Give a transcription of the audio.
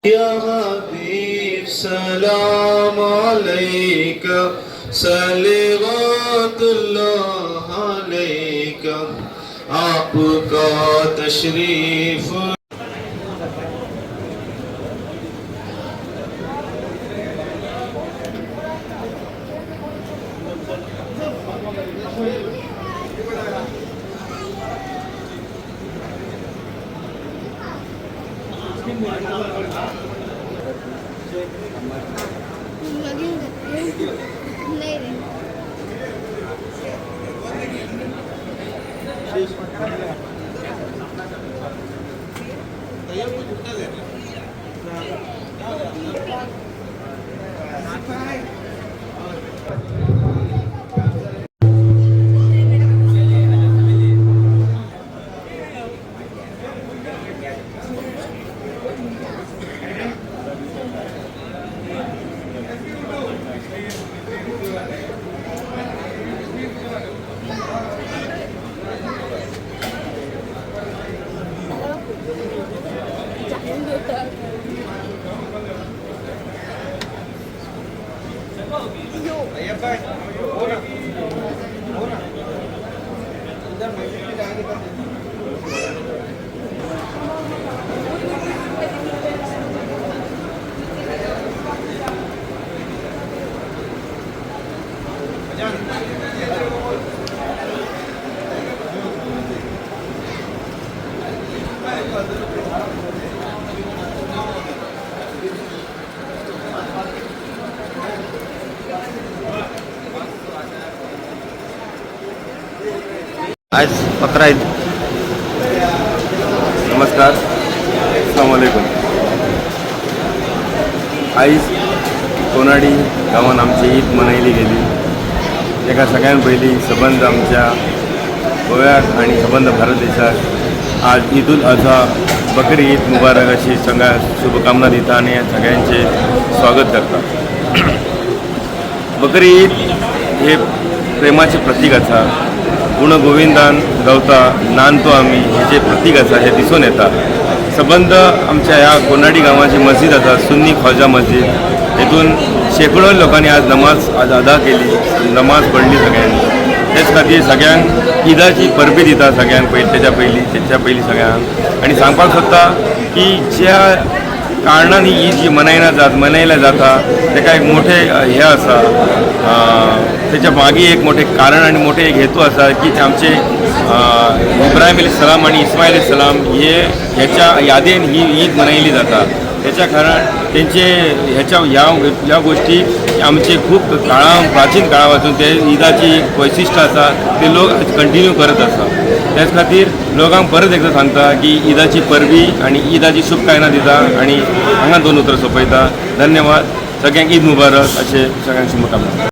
या हबीब सलाम अलैका, सलावतुल्लाह अलैका, आपका तशरीफ। नाही रे। आज बकरा ईद। नमस्कार, अस्सलाम वालेकुम। आयज कोनाडी गांवान आमची ईद मनयली गेली। ताका सगळ्यान पयलीं सबंद आमच्या गोव्याक आनी सबंद भारत देशाक आज ईद उल अजहा, बकरी ईद मुबारक अशी सगळ्यांक शुभकामना दिता आनी सगळ्यांचें स्वागत करता। बकरी ईद हे प्रेमाचें प्रतीक आसा। गुण गोविंदान गावता नांदतो आमी हे जे प्रतीक आसा हें दिसून येता। सबंद आमच्या ह्या कोनाडी गांवाची मस्जीद आसा, सुन्नी ख्वाजा मस्जीद, हेतून शेकडो लोकांनी आज नमाज आज अदा केली, नमाज पडली सगळ्यांनी। तेच खातीर सगळ्यांक ईदाची परबी दिता सगळ्यांक पयलीं, तेच्या पयलीं सगळ्यांक। आनी सांगपाक सोदता की ज्या कारणान ही ईद जी मनयल्या जाता ताका एक मोठें हें आसा, तेच्या मागीर एक मोठें कारण आनी मोठें एक हेतू आसा की ते आमचे इब्राहिम अली सलाम आनी इस्मायल अली सलाम हे हेच्या यादेन ही ईद मनयली जाता। तेच्या कारण तेंचे हेच्या ह्या ह्या गोश्टी आमचे खूब काळा, प्राचीन काळा पासून ते ईदाची एक वैशिश्ट आसा, ते लोक कंटिन्यू करत आसा। त्याच खातीर लोकांक परत एकदां सांगता की ईदाची परबी आनी ईदाची शुभकामना दिता आनी हांगा दोन उतरां सोंपयता। धन्यवाद। सगळ्यांक ईद मुबारक अशें सगळ्यांक शुभकामना।